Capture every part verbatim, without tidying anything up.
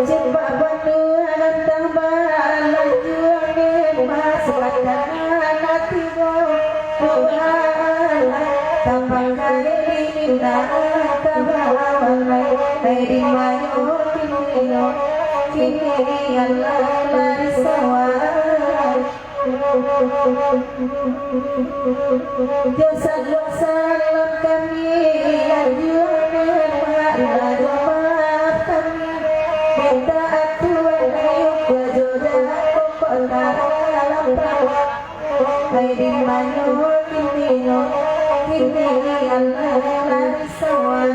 Cepat bantuan tambah laju, ambil emas, katakan hati. Tuhan, tambahkan ini minta kabar, hai di mayo kini, kini Allah lari sawah. Jo salam kami, anjuran Mak, lalu maaf kami. Minta aturan ayo kuajo dah pokok tak lapar. Hai di mayo kini, kini Allah lari sawah.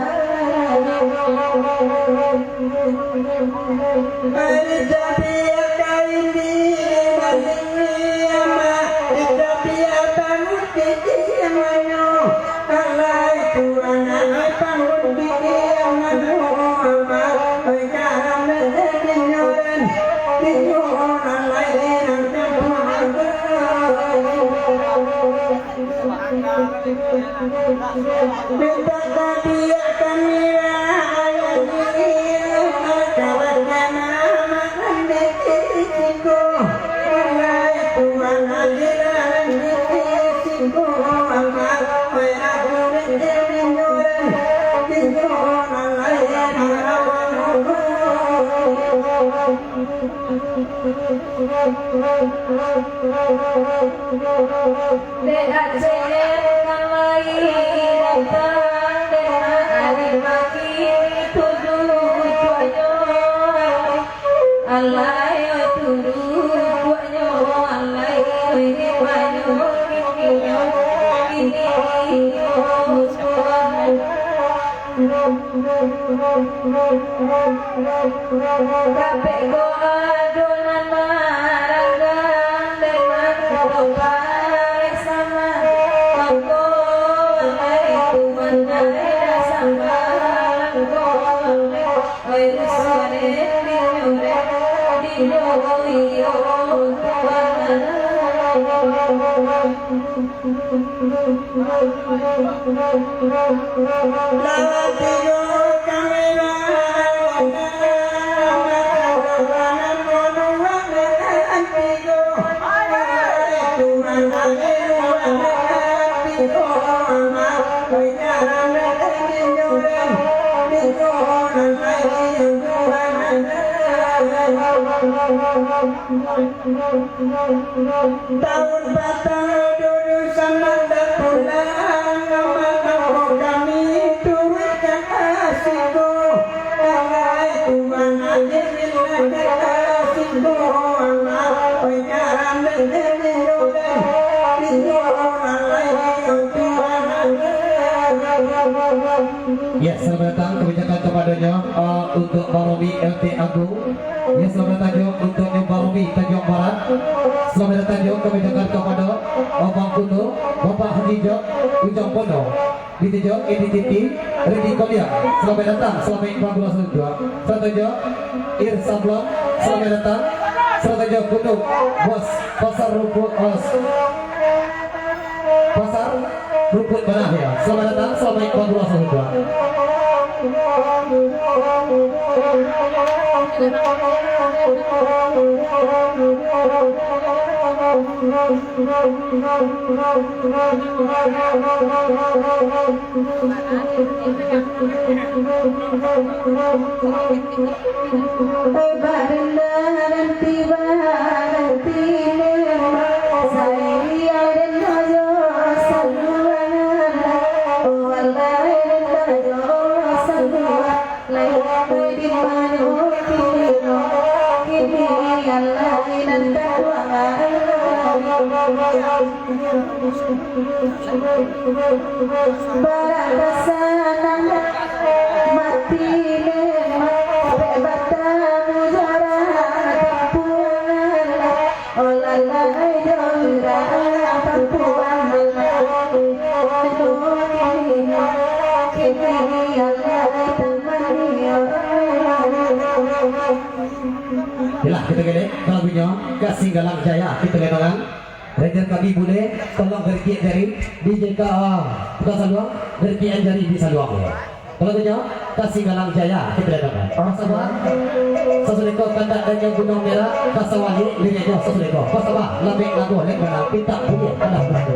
Dek Aceh nan lai datang, dek Mak Ari Maki, tuduh tuanyo. Alai, tuduh tuanyo, alai, di mayo kini, kini, tuduh tuanyo. Kapek ko ado nan maranggang, dek mangko parek sama. Mangko, ai Tuhan, ai Tahun patang dulu sama tak pulang, mangko kami turuikkan asiko. Ahai Tuhan, agiah minakkan asiko, amak, oi, karam dan jaminulan, minyo lalai, oi Tuhan. Ya, selamat datang kami ucapkan kapadonyo, eh, untuk Baromi L T Agung. Ya, selamat datang juo untuak Nyo Baromi Tanjuang Barat. Selamat datang juo kami ucapkan kapado Abang Kuno, Bapak Haji Jok, Ujang Pono. Di Tijok, Edi Titi, Redi Koliang. Selamat datang, selamat berpuasa juo. Satu Jok, Ir Sablon, selamat datang. Satu Jok, Kuno, Bos, Pasar Rumput, Bos. Pasar Rumput Banah, ya. Selamat datang, selamat berpuasa juo. Yolah, kito gede, lagunyo Kasih Galang Jaya, kito gede. Raja kami bule, tolong garikiak jari di jeka, ah, bukan saluang, garikiak jari di saluang. Kalau tu nyo, Kasih Galang Jaya, kito datang. Oh, sabar. Sasudah ko kandak dan yang Gunung Merah, kasawali, liriknyo sasudah ko. Pas sabar, labek lagu, lek galang, pintak bunyi, alah bunyi.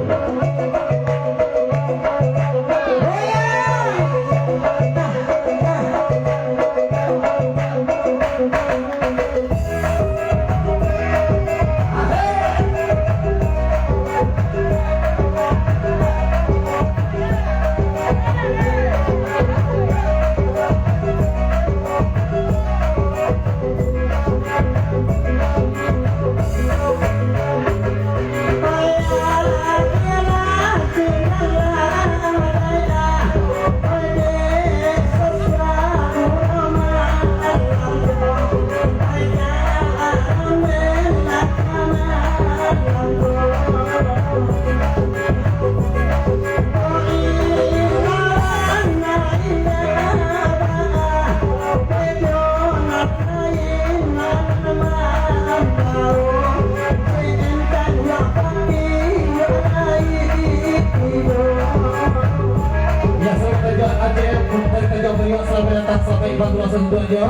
Ya, selamat tajawab, Aceh. Selamat tajawab, selamat datang, selamat ibadah puasa untuak jo.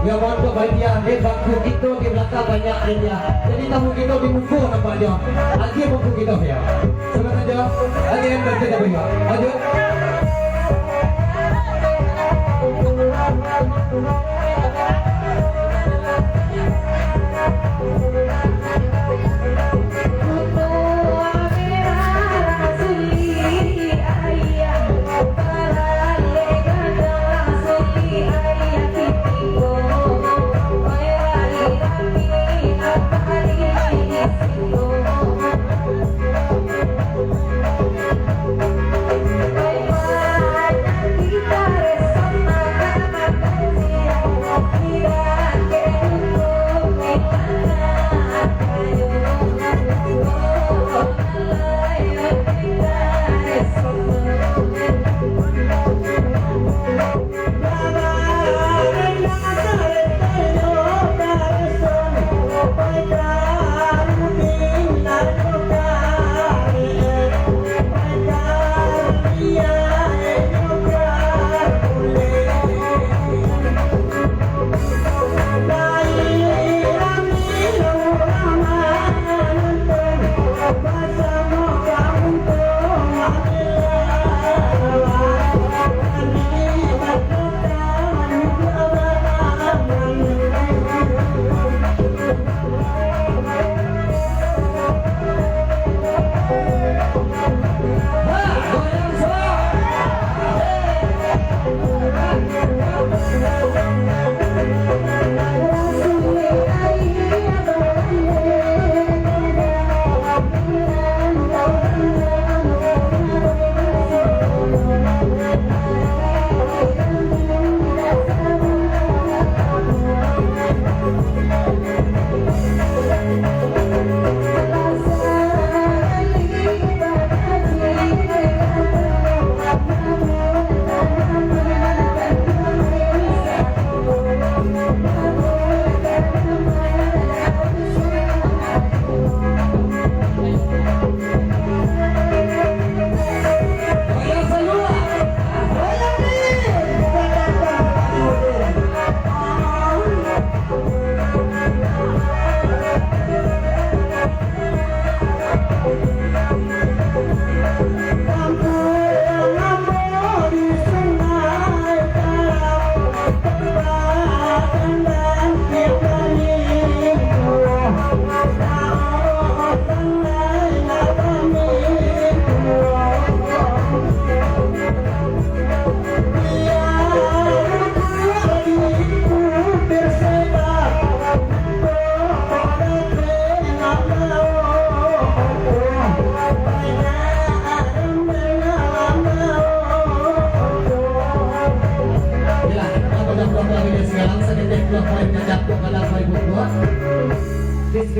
Ya, mohon untuk panitia, di bangku kito di balakang banyak panitia. Jadi, tamu kito di muko nampak jo. Agiah bangku kito, ya. Selamat tajawab, Aceh, selamat tajawab, ya. Lanjut.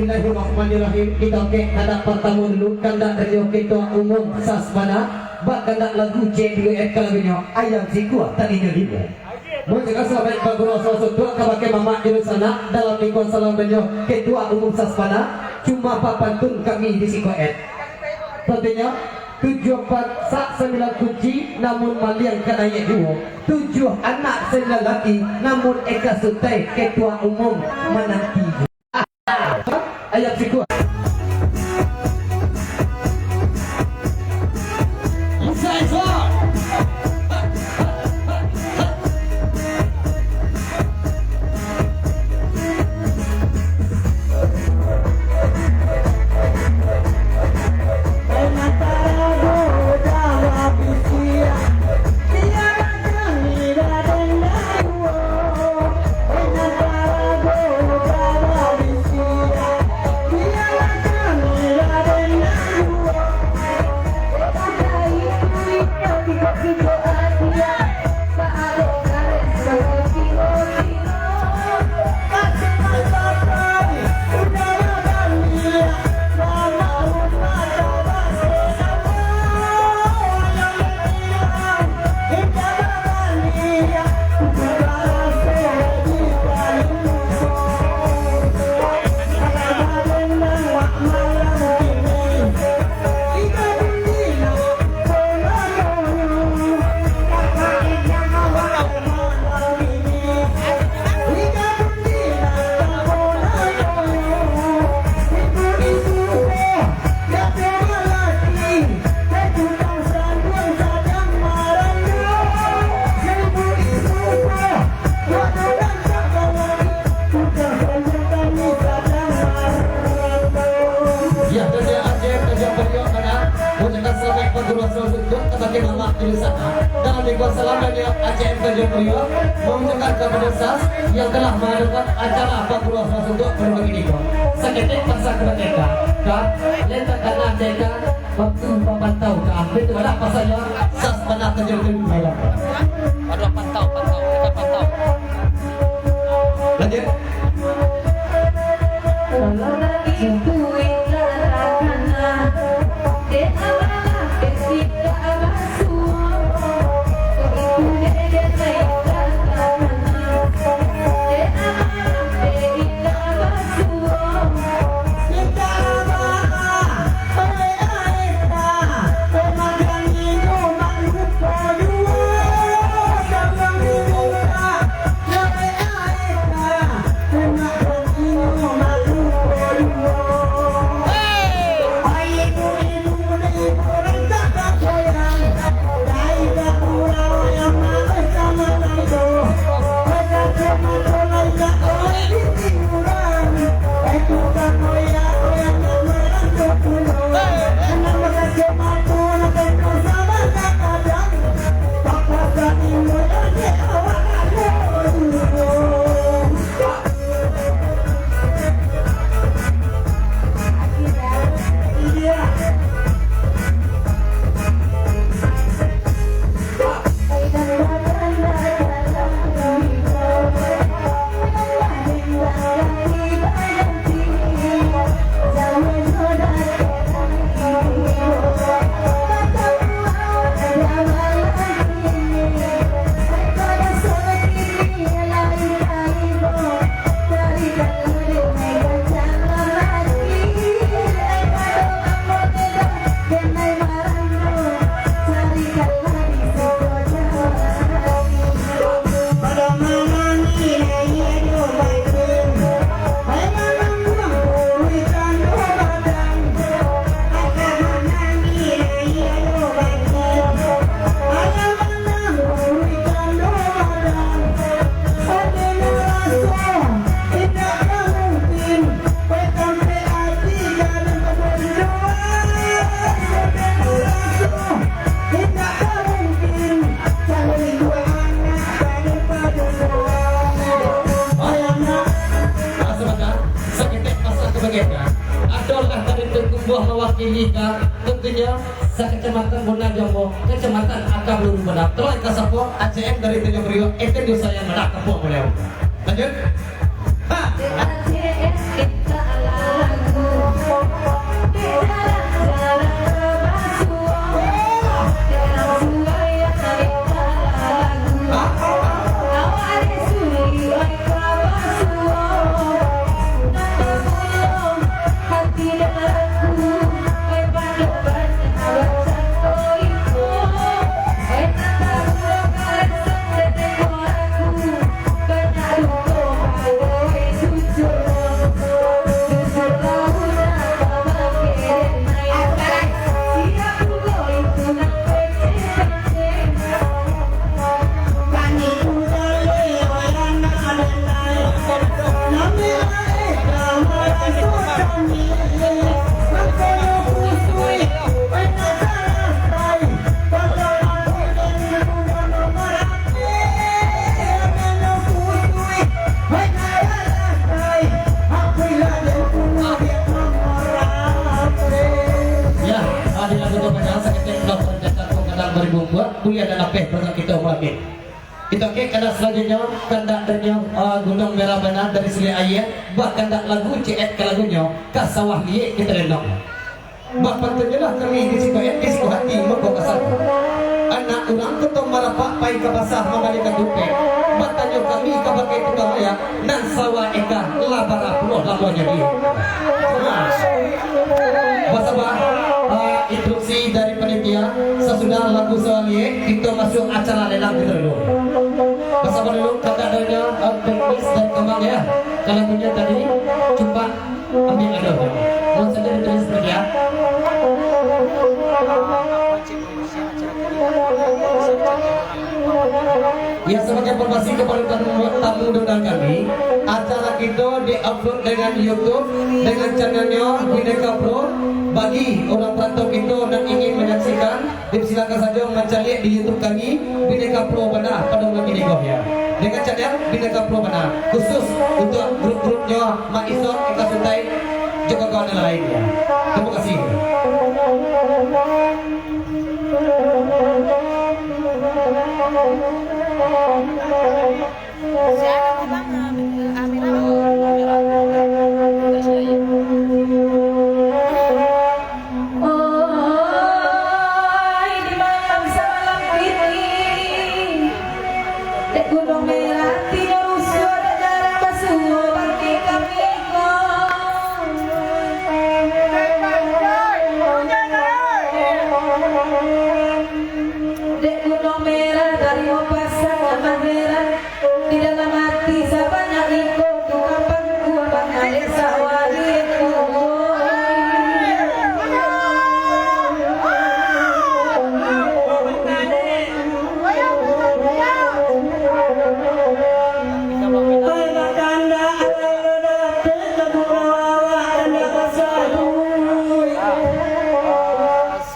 Bismillahirrahmanirrahim. Kito kek kandak partamo dulu, kandak dari Ketua Umum Sasbana, bak kandak lagu C dua F ka lagunyo Ayam Sikua Talinyo Limo. Muncul salamaik baguru suatu kabake mamak di sana dalam lingkuang salam banyo Ketua Umum Sasbana, cuma bapantun kami di siko et. Tantunyo, tujuah pasak sambilan kunci, namun maliang ka naiak juo. Tujuah anak sambilan laki, namun eka sutai Ketua Umum mananti juo. Ayam Sikua. Ya, dari A J M Tanjung Priok, mana? Mengucapkan selamat berguru suatu untuk kata mamak di sana. Dan di gua salam dari A J M Tanjung Priok, mengucapkan kepada sas yang telah mengadakan acara berguru suatu untuk berbagi info. Saketek pasang kepada kita, kah? Letak kanan teka, waktu bapak tahu kah? Betul lah pasalnya, sas mana Tanjung Priok. Baru pantau, pantau, kita pantau. Lanjut. Saketek pasang ka bagian ka. Adolah tadi tumbuah mawakili ka, tantunyo sakacamatan Bonang Jombo, kacamatan Akam Luru Bonang. Tuan ka sapo, A C M dari Tanjung Priok, Eten Dusayang Bonang, kapuak baliau. Lanjut. Ha. A C M kita alang Buliah dan lapeh barang kito malam ni. Kito ke kandak salanjuiknyo, kandak dari nyo, ah, Gunung Merah bana dari Siliak Aia, bakandak lagu ciek ka lagunyo, ka sawah liek kito renok. Bapantunnyolah kami di siko ati, di siko hati, mako ka sago. Anak urang Koto Marapak pai ka pasar mambali katupek, batanyo kami kabake tukang aia, nan sawa eka lah bara puluah lamonyo di. Nah, basabab, ah, instruksi dari panitia, sasudah lagu sawah liek, kito masuak acara lelang kito dulu. Basabab dulu, kandak dari nyo, ah, teknis dari kambang ya. Kalau punyo tadi, cupak ambiak ado. Langsung sajo ditulis panitia. Ya, sabagai informasi kapado tamu, tamu undangan kami, acara kito di-upload dengan YouTube, dengan channelnyo Bhinneka Pro. Bagi urang parantau kito nan ingin manyaksikan, dipersilakan sajo mancaliak di YouTube kami, Bhinneka Pro bana pado malam kini ko, ya. Dengan channel Bhinneka Pro bana, khusus untuak grup-grupnyo Mak Ison, Eka Sutai, jo kawan-kawan nan lain, ya. Terima kasih. Oi, di malam samalam kini, dek Gunung Merah tinyo rusuah, dek jarang basuo bagi kami ko. Dek Gunung Merah tarimo pasan nan maheran. Di dalam ati sabanyak iko tu, kapan kuah mangaleh sawah di iko.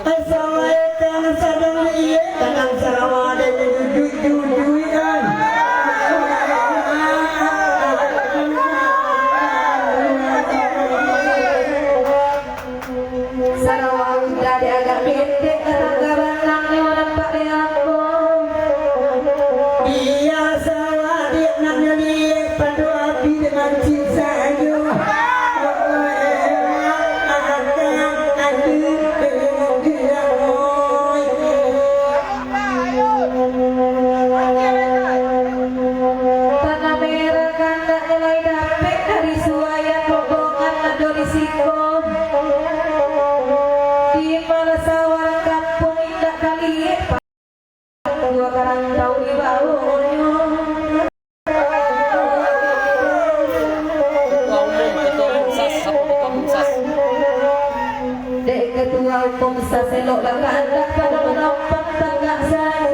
Assalamualaikum, sadang iye, tanang sarawa dek jujuik-jujuikan. Sarawa udah dek agak ketek, tatangga banangnyo nampak dek ambo. Biaso. Awak dek nan nyo liek pado api dek mancik sajo. Tanah Merah kandak nyo lai dapek dari suayan rombongan nan dari siko. Di malah sawah kampuang indak kaliek. Dua karantau di bawonyo. Ketua umum, ketua umum sas, siapa ketua umum sas? Dek ketua umum sas, eloklah kandak pado manompang tagak sajo.